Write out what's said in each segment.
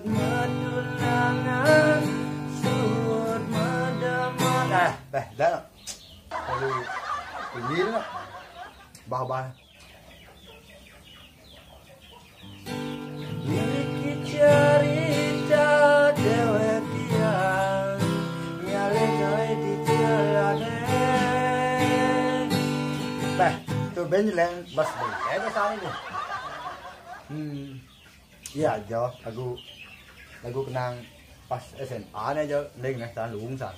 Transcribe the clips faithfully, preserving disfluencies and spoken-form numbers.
Menunangan, suhut medeman. Eh, teh, dah. Aduh, ini lah. Bah-bah. Miliki cerita dewek yang nyalai-nyalai di jalanan. Teh, tuh ben lain bas ben. Eh, bas ini. Hmm. Iya, Jo. Lagu, lagu kenang pas S M A nih, Jo. Ning, nah, sana luung, sana.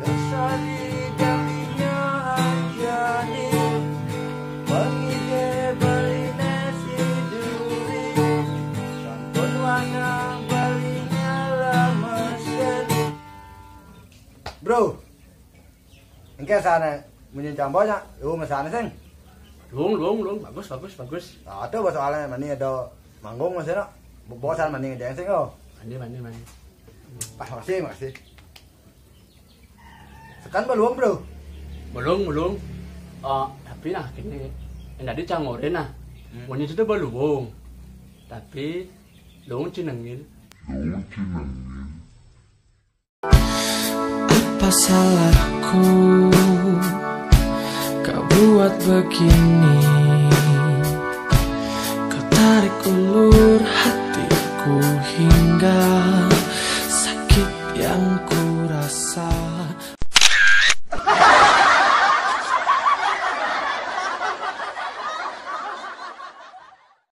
Lestari daminya Anjani, pengide baline si duri, sampun wana balinya lama seri. Bro, engke sana munyin cambonya, lu ngesana sing. Luung, luung, luung. Bagus, bagus, bagus. Nah, itu bos soalnya mani ada manggung masih nak. Bosan mani ngejeng sing, oh. Mani, mani, mani. Ah, makasih, makasih. Sekan belum, bro? Belum, belum. Eh, tapi nah, kene, yang tadi cangore nah. Hmm. Munyin itu belum. Tapi, luung cinengil. Apa salahku kau buat begini? Kau tarik ulur hatiku hingga